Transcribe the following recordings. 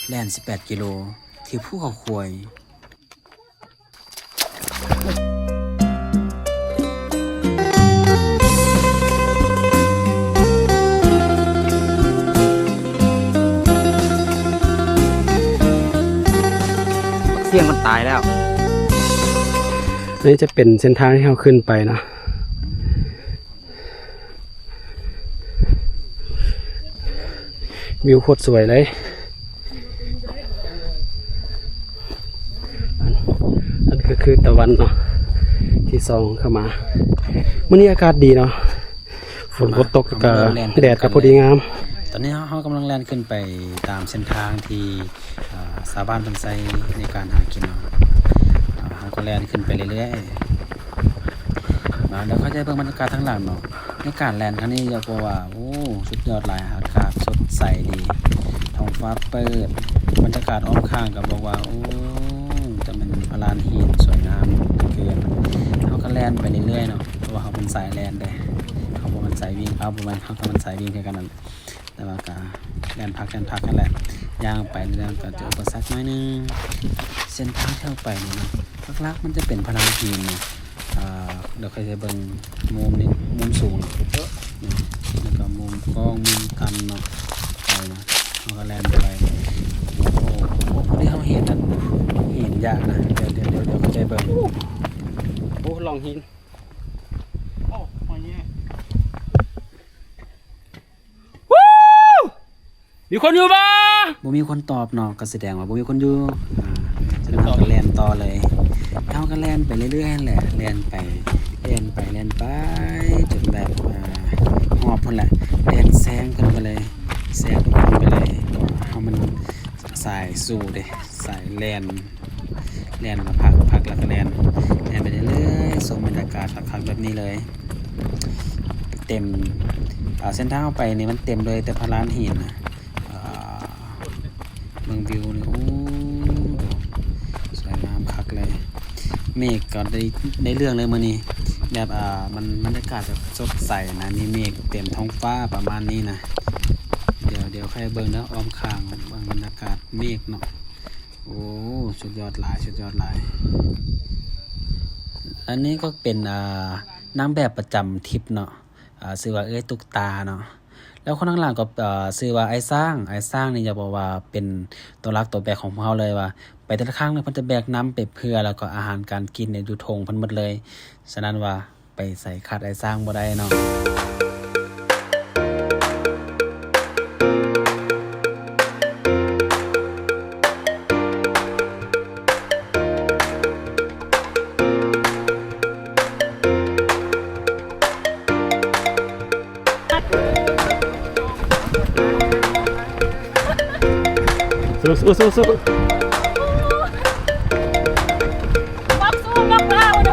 ແລ່ນສິບແປດກິໂລທີ່ພູເຂົາຄວາຍ. ສຽງມັນຕາຍແລ້ວ. ນີ້ຈະເປັນເສັ້ນທາງທີ່ເຮົາຂຶ້ນໄປເນາະ. ວິວໂຄດສວຍເລີຍ. ອັນ ອັນກໍຄືຕາວັນເນາະ ທີ່ສ່ອງເຂົ້າມາ. ມື້ນີ້ອາກາດດີເນາະ ຝົນບໍ່ຕົກ ແລ້ວກໍແດດກໍພໍດີງາມ. ຕອນນີ້ເຮົາ ເຮົາກຳລັງແລ່ນຂຶ້ນໄປຕາມເສັ້ນທາງທີ່ ອ່າ ຊາວບ້ານເພິ່ນໃຊ້ໃນການຫາກິນເນາະ. ອ່າ ເຮົາກໍແລ່ນຂຶ້ນໄປເລື້ອຍໆ ມາ ດຽວເຮົາຈະໃຫ້ເບິ່ງບັນຍາກາດທາງຫຼັງເນາະ. ໃນການແລ່ນຄັ້ງນີ້ ຢາກບອກວ່າ ໂອ້ ສຸດຍອດຫຼາຍ, ອາກາດສົດໃສດີ, ທ້ອງຟ້າເປີດ, ບັນຍາກາດອ້ອມຂ້າງກໍບອກວ່າ ໂອ້ ຈະແມ່ນພະລານຫີນສວຍງາມເກີນ. ເຮົາກໍແລ່ນໄປເລື້ອຍໆເນາະ ເພາະວ່າເຮົາເປັນສາຍແລ່ນເດ້, ເຮົາບໍ່ແມ່ນສາຍວິ່ງ, ເຮົາບໍ່ແມ່ນ, ເຮົາກໍແມ່ນສາຍວິ່ງຄືກັນນັ້ນ. ແຕ່ວ່າກະແລ່ນພັກ ແລ່ນພັກຫັ້ນແຫຼະ, ຍ່າງໄປເລື້ອຍໆ ກະເຈີອຸປະສັກໜ້ອຍໜຶ່ງ. ເສັ້ນທາງທີ່ເຮົາໄປນີ້ເນາະ ຫຼັກໆມັນຈະເປັນພະລານຫີນເນາະ. ອ່າ ດຽວຂ້ອຍຈະເບິ່ງມຸມນີ້ ມຸມສູງ ແລ້ວກໍມຸມກ້ອງ ມຸມຕ່ຳເນາະ. ໄປນະ ເຮົາກໍແລ່ນໄປ. ໂອ້ໂຫ ໂອ້ ພໍດີເຮົາເຫັນອັນຫີນຢາກນະ. ດຽວ ດຽວ ດຽວ ດຽວຂ້ອຍຈະເບິ່ງ. ໂອ້ ຮ່ອງຫີນ. ໂອ້ ຮອຍແຍກ. ມີຄົນຢູ່ບໍ່? ບໍ່ມີຄົນຕອບເນາະ ກໍສະແດງວ່າບໍ່ມີຄົນຢູ່. ອ່າ ສະນັ້ນເຮົາກໍແລ່ນຕໍ່ເລີຍ, ເຮົາກໍແລ່ນໄປເລື້ອຍໆຫັ້ນແຫຼະ, ແລ່ນໄປ ແລ່ນໄປ ແລ່ນໄປ ຈົນແບບ ອ່າ ຮອບພຸ້ນແຫຼະ, ແລ່ນແຊງເພິ່ນໄປເລີຍ, ແຊງທຸກຄົນໄປເລີຍ. ເຮົາມັນສາຍສູ້ເດ້ ສາຍແລ່ນ. ແລ່ນແລ້ວພັກ ພັກແລ້ວກໍແລ່ນ ແລ່ນໄປເລື້ອຍໆ ຊົມບັນຍາກາດຄັກໆແບບນີ້ເລີຍ. ເຕັມ ອ່າ ເສັ້ນທາງເຮົາໄປນີ້ມັນເຕັມໂດຍແຕ່ພະລານຫີນນະ. ອ່າ ເບິ່ງວິວນີ້ ໂອ້ ສວຍງາມຄັກເລີຍ. ເມກກໍໄດ້ ໄດ້ເລື່ອງເລີຍມື້ນີ້ ແບບ ອ່າ ມັນ ບັນຍາກາດແບບສົດໃສນະ, ມີເມກເຕັມທ້ອງຟ້າປະມານນີ້ນະ. ດຽວ ດຽວໃຫ້ເບິ່ງເດີ ອ້ອມຂ້າງ ເບິ່ງບັນຍາກາດເມກເນາະ. ໂອ້ ສຸດຍອດຫຼາຍ ສຸດຍອດຫຼາຍ. ອັນນີ້ກໍເປັນ ອ່າ ນາງແບບປະຈຳທຣິບເນາະ, ອ່າ ຊື່ວ່າເອື້ອຍຕຸກຕາເນາະ. ແລ້ວຄົນຂ້າງຫຼັງກໍ ເອີ ຊື່ວ່າອ້າຍຊ້າງ. ອ້າຍຊ້າງນີ້ຢາກບອກວ່າເປັນຕົວຫຼັກຕົວແບກຂອງພວກເຮົາເລີຍ, ວ່າໄປແຕ່ລະຄັ້ງເພິ່ນຈະແບກນ້ຳໄປເພື່ອ ແລ້ວກໍອາຫານການກິນໃນຢູ່ຖົງເພິ່ນໝົດເລີຍ. ສະນັ້ນວ່າ ໄປໃສຂາດອ້າຍຊ້າງບໍ່ໄດ້ເນາະ. ສູ້ໆໆໆ. ບັກສູ້ບັກລາວນະ.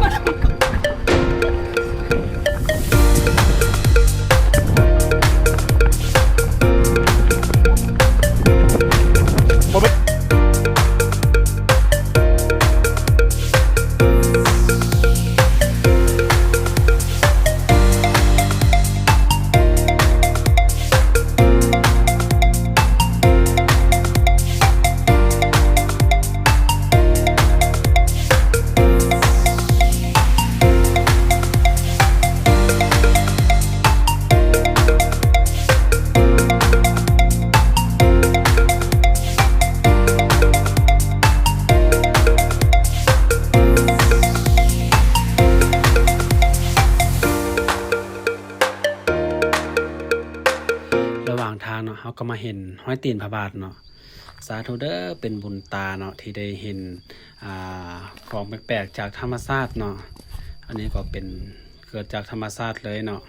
ລະຫວ່າງທາງເນາະ ເຮົາກໍມາເຫັນຮອຍຕີນພະບາດເນາະ. ສາທຸເດີ ເປັນບຸນຕາເນາະ ທີ່ໄດ້ເຫັນ ອ່າ ຂອງແປກໆຈາກທຳມະຊາດເນາະ. ອັນນີ້ກໍເປັນເກີດຈາກທຳມະຊາດເລີຍເນາະ.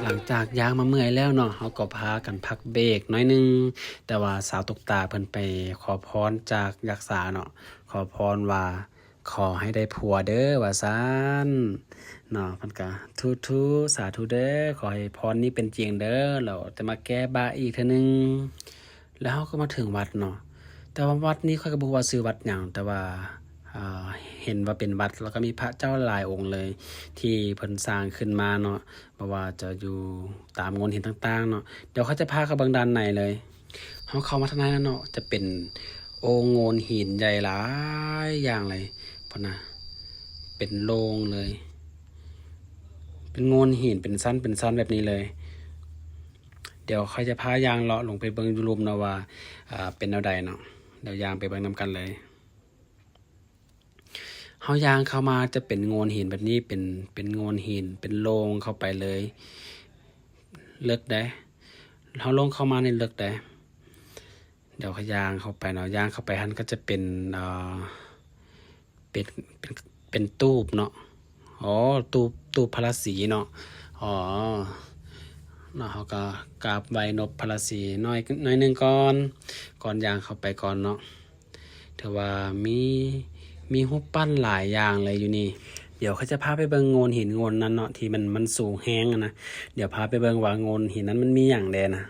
ຫຼັງຈາກຍ່າງມາເມື່ອຍແລ້ວເນາະ ເຮົາກໍພາກັນພັກເບກໜ້ອຍໜຶ່ງ, ແຕ່ວ່າສາວຕຸກຕາເພິ່ນໄປຂໍພອນຈາກຍັກສາເນາະ, ຂໍພອນວ່າ ຂໍໃຫ້ໄດ້ຜົວເດີ ວ່າຊັ້ນເນາະ. ເພິ່ນກະທຸໆ ສາທຸເດີ ຂໍໃຫ້ພອນນີ້ເປັນຈິງເດີ ແລ້ວຈະມາແກ້ບາດອີກເທື່ອໜຶ່ງ. ແລ້ວເຮົາກໍມາເຖິງວັດເນາະ, ແຕ່ວ່າວັດນີ້ຂ້ອຍກໍບໍ່ຮູ້ວ່າຊື່ວັດຫຍັງ, ແຕ່ວ່າ ອ່າ ເຫັນວ່າເປັນວັດ ແລ້ວກໍມີພະເຈົ້າຫຼາຍອົງເລີຍ ທີ່ເພິ່ນສ້າງຂຶ້ນມາເນາະ, ບໍ່ວ່າຈະຢູ່ຕາມໂງ່ນຫີນຕ່າງໆເນາະ. ດຽວຂ້າຈະພາເຂົ້າເບິ່ງດ້ານໃນເລີຍ. ເຮົາເຂົ້າມາທາງໃນແລ້ວເນາະ ຈະເປັນ ໂອ້ ໂງ່ນຫີນໃຫຍ່ຫຼາຍຢ່າງເລີຍ ພຸ້ນນະ ເປັນໂລ່ງເລີຍ ເປັນໂງ່ນຫີນເປັນຊັ້ນເປັນຊັ້ນແບບນີ້ເລີຍ. ດຽວຂ້ອຍຈະພາຍ່າງເລາະລົງໄປເບິ່ງຢູ່ລຸ່ມເນາະວ່າ ເປັນແນວໃດເນາະ. ດຽວຍ່າງໄປເບິ່ງນຳກັນເລີຍ. ເຮົາຍ່າງເຂົ້າມາຈະເປັນໂງ່ນຫີນແບບນີ້ ເປັນ ເປັນໂງ່ນຫີນ ເປັນໂລ່ງເຂົ້າໄປເລີຍ ເລິກໃດ໋. ເຮົາລົງເຂົ້າມານີ້ເລິກໃດ໋. ດຽວຂ້ອຍຍ່າງເຂົ້າໄປເນາະ ຍ່າງເຂົ້າໄປຫັ້ນກໍຈະເປັນ ເປັນ ເປັນ ເປັນຕູບເນາະ. ອໍ ຕູບ ຕູບພະລາສີເນາະ. ອໍ ເນາະ ເຮົາກໍກາບໄຫວ້ນົບພະລາສີໜ້ອຍ ໜ້ອຍໜຶ່ງກ່ອນ ກ່ອນຍ່າງເຂົ້າໄປກ່ອນເນາະ. ຖືວ່າມີ ມີຮູບປັ້ນຫຼາຍຢ່າງເລີຍຢູ່ນີ້. ດຽວຂ້ອຍຈະພາໄປເບິ່ງໂງ່ນຫີນໂງ່ນນັ້ນເນາະ ທີ່ມັນ ມັນສູງແຮງຫັ້ນນະ. ດຽວພາໄປເບິ່ງວ່າໂງ່ນຫີນນັ້ນມັນມີຫຍັງແດ່ນະ.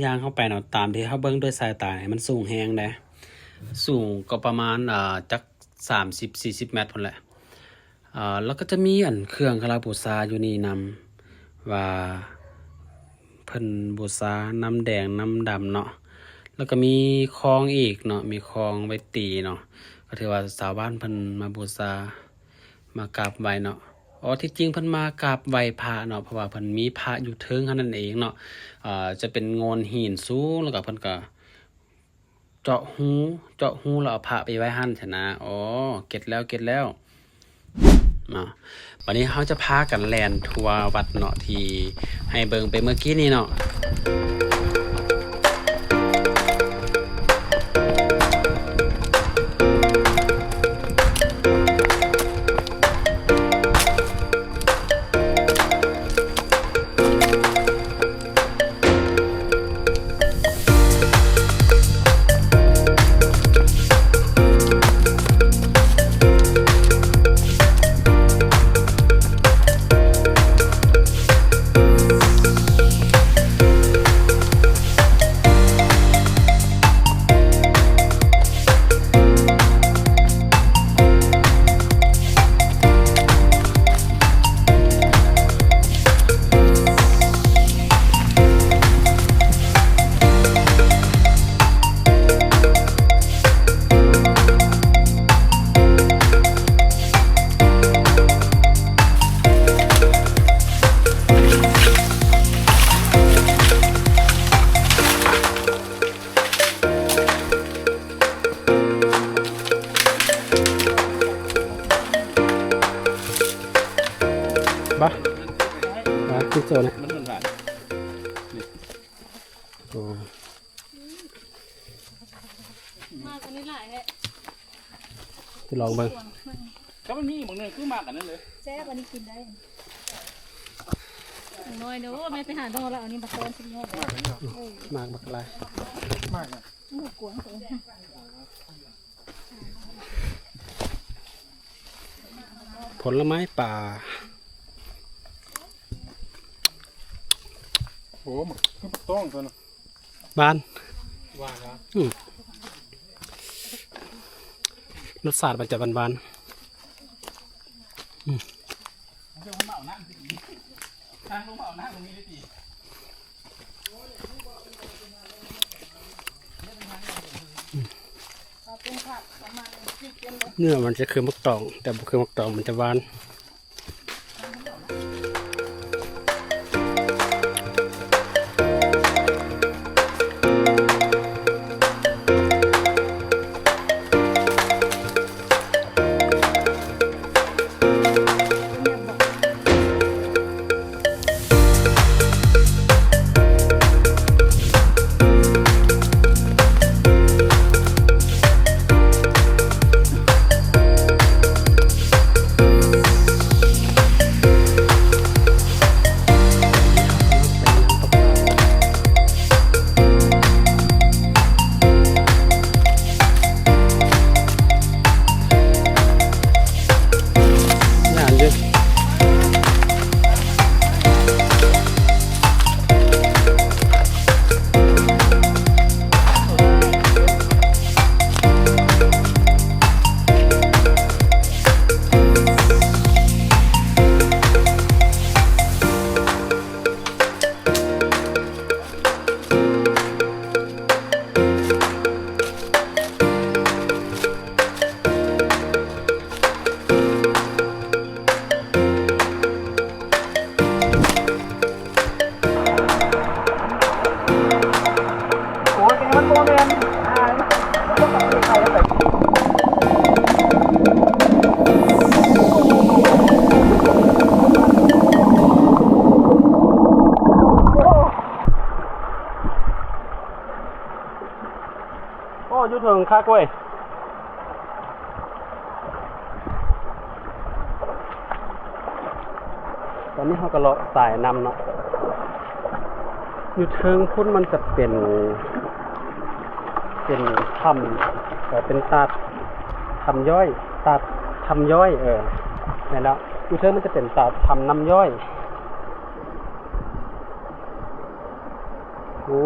ຍ່າງເຂົ້າໄປເນາະ ຕາມທີ່ເຮົາເບິ່ງດ້ວຍສາຍຕານີ້ ມັນສູງແຮງເດ້ ສູງກໍປະມານ ເອີ ຈັກສາມສິບ ສີ່ສິບແມັດພຸ້ນແຫຼະ. ເອີ ແລ້ວກໍຈະມີອັນເຄື່ອງເຄົາລະບູຊາຢູ່ນີ້ນຳ ວ່າເພິ່ນບູຊານ້ຳແດງນ້ຳດຳເນາະ. ແລ້ວກໍມີຄອງອີກເນາະ ມີຄອງໄວ້ຕີເນາະ ກໍຖືວ່າຊາວບ້ານເພິ່ນມາບູຊາ ມາກາບໄຫວ້ເນາະ. ອໍ ທີ່ຈິງເພິ່ນມາກາບໄຫວ້ພະເນາະ ເພາະວ່າເພິ່ນມີພະຢູ່ເທິງຫັ້ນນັ້ນເອງເນາະ. ເອີ ຈະເປັນໂງ່ນຫີນສູງ ແລ້ວກໍເພິ່ນກໍເຈາະຮູ ເຈາະຮູແລ້ວເອົາພະໄປໄວ້ຫັ້ນຊັ້ນນະ. ອໍ ເກັດແລ້ວ ເກັດແລ້ວເນາະ. ບັດນີ້ເຮົາຈະພາກັນແລ່ນທົ່ວວັດເນາະ ທີ່ໃຫ້ເບິ່ງໄປເມື່ອກີ້ນີ້ເນາະ. ບາ ບາ ຂຶ້ນໂຊນະ ໂອ້ ມາກອັນນີ້ຫຼາຍແທ້ ຈະລອງເບິ່ງ ກໍມັນມີອີກໝາກໜຶ່ງຄືໝາກອັນນັ້ນເລີຍ ແຊບ ອັນນີ້ກິນໄດ້ ໜ້ອຍເດີ ແມ່ໄປຫາດອກແລ້ວ ເອົານີ້ມາຕ້ອນຊິງອກ ເອີ ໝາກບັກຫຼາຍ ໝາກ ຜົນລະໄມ້ປ່າ ໂອ້ ມັນຄືໝາກຕ້ອງຕົວນັ້ນ ຫວານ ຫວານຫວາ ອືມ ລົດຊາດມັນຈະຫວານໆ ອືມ ເນື້ອມັນຈະຄືໝາກຕອງ ແຕ່ບໍ່ຄືໝາກຕອງ ມັນຈະຫວານ. ໂອ້ ຢູ່ເທິງຄັກເວີຍ. ຕອນນີ້ເຮົາກໍເລາະສາຍນ້ຳເນາະ. ຢູ່ເທິງພຸ້ນມັນຈະເປັນ ເປັນຖ້ຳ ເອີ ເປັນຕາດຖ້ຳຍ້ອຍ ຕາດຖ້ຳຍ້ອຍ ເອີ ແມ່ນແລ້ວ. ຢູ່ເທິງມັນຈະເປັນຕາດຖ້ຳນ້ຳຍ້ອຍ. ໂອ້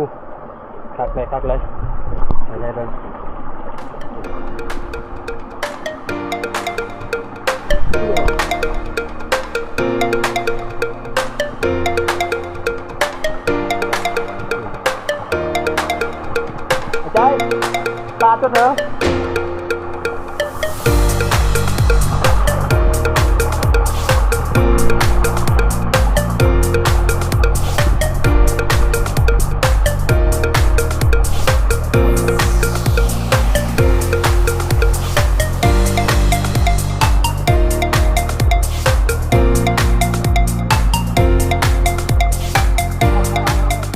ຄັກເລີຍ ຄັກເລີຍ ໃຫ້ໄດ້ເບິ່ງ. ອາຈານ ຕາດຕົວເທີ.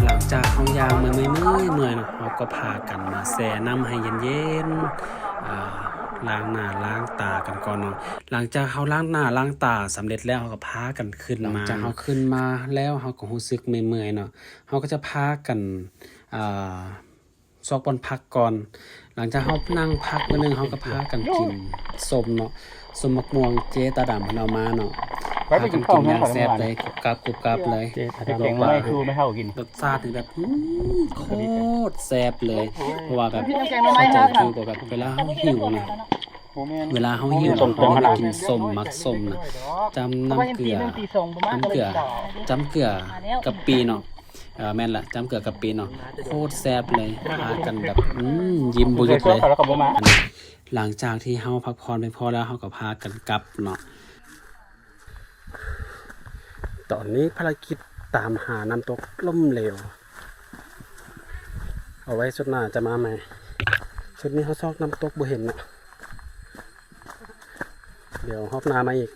ຫຼັງຈາກເຮົາຍ່າງເມື່ອຍໆ ເມື່ອຍໆເນາະ ເຮົາກໍພາກັນມາແຊ່ນ້ຳໃຫ້ເຢັນໆ ອ່າ ລ້າງໜ້າລ້າງຕາກັນກ່ອນເນາະ. ຫຼັງຈາກເຮົາລ້າງໜ້າລ້າງຕາສຳເລັດແລ້ວ ເຮົາກໍພາກັນຂຶ້ນມາ. ຫຼັງຈາກເຮົາຂຶ້ນມາແລ້ວ ເຮົາກໍຮູ້ສຶກເມື່ອຍໆເນາະ ເຮົາກໍຈະພາກັນ ອ່າ ຊອກບ່ອນພັກກ່ອນ. ຫຼັງຈາກເຮົານັ່ງພັກມື້ໜຶ່ງ ເຮົາກໍພາກັນກິນສົ້ມເນາະ ສົ້ມໝາກມ່ວງເຈ້ຕາດຳເພິ່ນເອົາມາເນາະ. ພາກັນກິນຢ່າງແຊບເລີຍ ກຸບກັບ ກຸບກັບເລີຍ. ເຈົ້ຕາດຳ ແກງໜໍ່ໄມ້ສູ່ແມ່ເຖົ້າກິນ ລົດຊາດນີ້ແບບ ອືມ ໂຄດແຊບເລີຍ. ເພາະວ່າແບບ ເຂົ້າໃຈ ຄືແບບເວລາເຮົາຫິວນະ ເວລາເຮົາຫິວ ເຮົາໄດ້ກິນສົ້ມ ໝາກສົ້ມນະ ຈ້ຳນ້ຳເກືອ ຈ້ຳເກືອ ຈ້ຳເກືອກະປິເນາະ. ເອີ ແມ່ນລະ ຈ້ຳເກືອກະປິເນາະ ໂຄດແຊບເລີຍ. ພາກັນແບບ ອືມ ຍິ້ມບໍ່ຢຸດເລີຍ. ອັນນີ້ ຫຼັງຈາກທີ່ເຮົາພັກຜ່ອນພຽງພໍແລ້ວ ເຮົາກໍພາກັນກັບເນາະ. ຕອນນີ້ພາລະກິດຕາມຫານ້ຳຕົກລົ້ມເຫຼວ ເອົາໄວ້ຊຸດໜ້າຈະມາໃໝ່. ຊຸດນີ້ເຮົາຊອກນ້ຳຕົກບໍ່ເຫັນເນາະ ດຽວຮອບໜ້າມາອີກ. ເ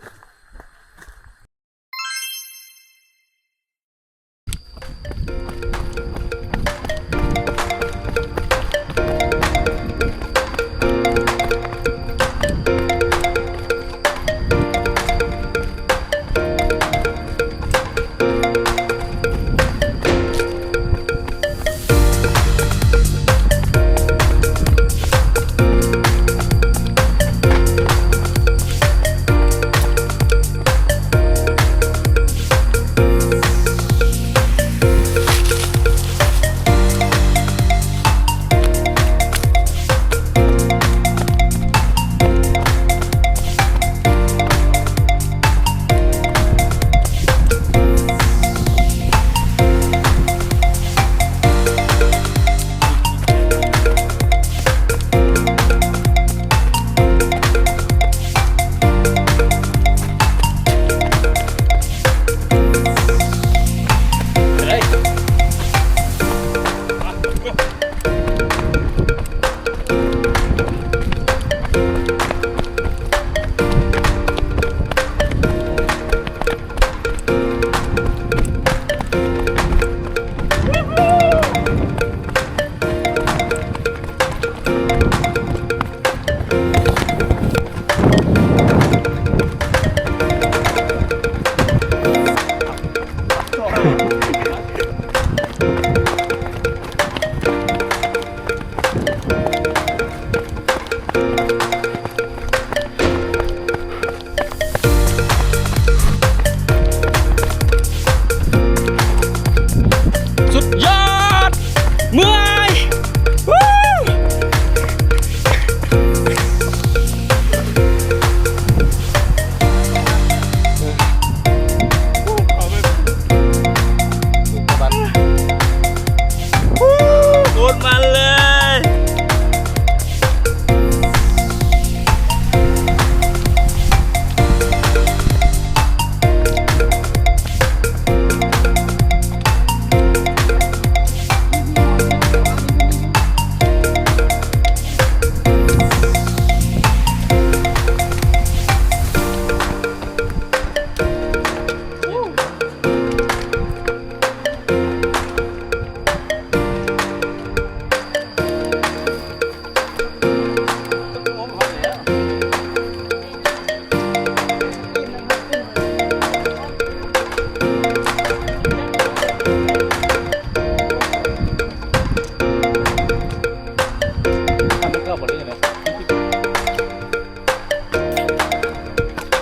ບໍ່ໄດ້ເນາະ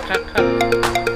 ຄັກ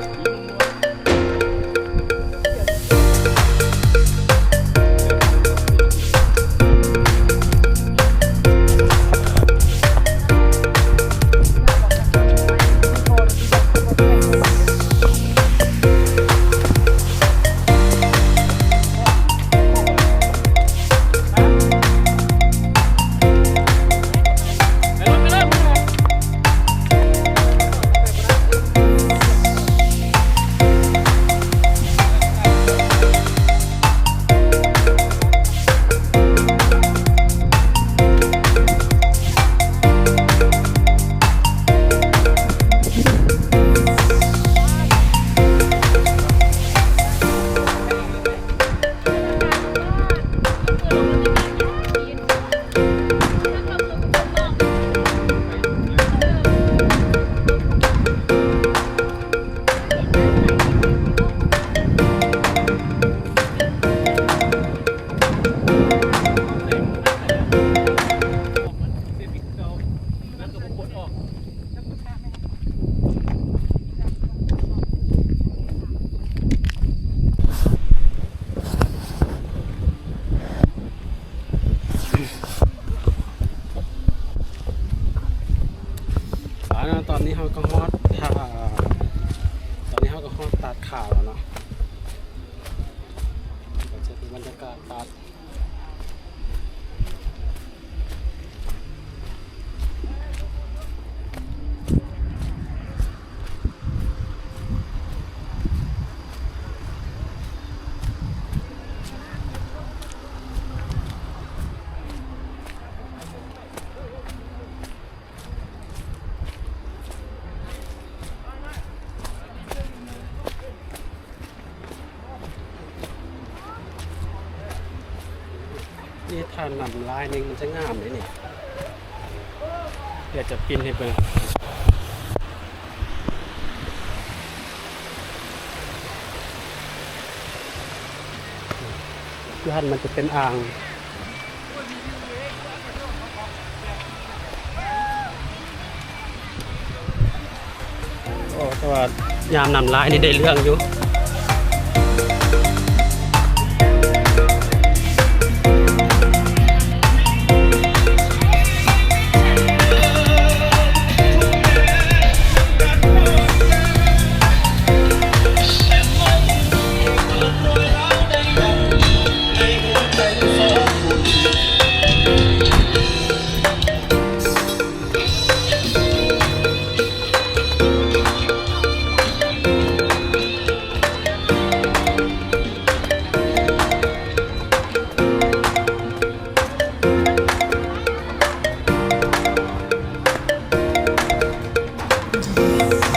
ໆ. ອາ ຕອນນີ້ເຮົາກໍຮອດທ່າ ຕອນນີ້ເຮົາກໍຮອດຕາດຂາວແລ້ວເນາະ ກໍຈະເປັນບັນຍາກາດຕາດ. ນີ້ ຖ້ານ້ຳລາຍນີ້ມັນຈະງາມເດ້ນີ້ ດຽວຈະປິ່ນໃຫ້ເບິ່ງ. ຢູ່ຫັ້ນມັນຈະເປັນອ່າງ. ໂອ້ ແຕ່ວ່າຍາມນ້ຳລາຍນີ້ໄດ້ເລື່ອງຢູ່.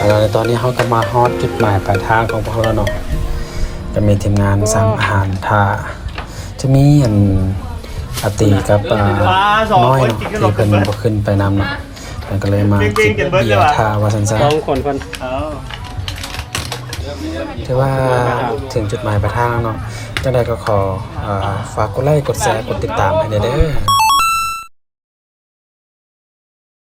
ແລ້ວຕອນນີ້ເຮົາກໍມາຮອດຈຸດໝາຍປາຍທາງຂອງພວກເຮົາແລ້ວເນາະ ກໍມີທີມງານສັ່ງອາຫານຖ້າ ຈະມີອັນອາຕີກັບ ອາ ນ້ອຍເນາະ ທີ່ເພິ່ນບໍ່ຂຶ້ນໄປນຳເນາະ ເພິ່ນກໍເລີຍມາຈິບເບຍຖ້າວ່າຊັ້ນຊະ ສອງຄົນເພິ່ນ ຖືວ່າເຖິງຈຸດໝາຍປາຍທາງແລ້ວເນາະ ຈັ່ງໃດກໍຂໍ ເອີ ຝາກກົດໄລ ກົດແຊ ກົດຕິດຕາມໃຫ້ແດ່ເດີ.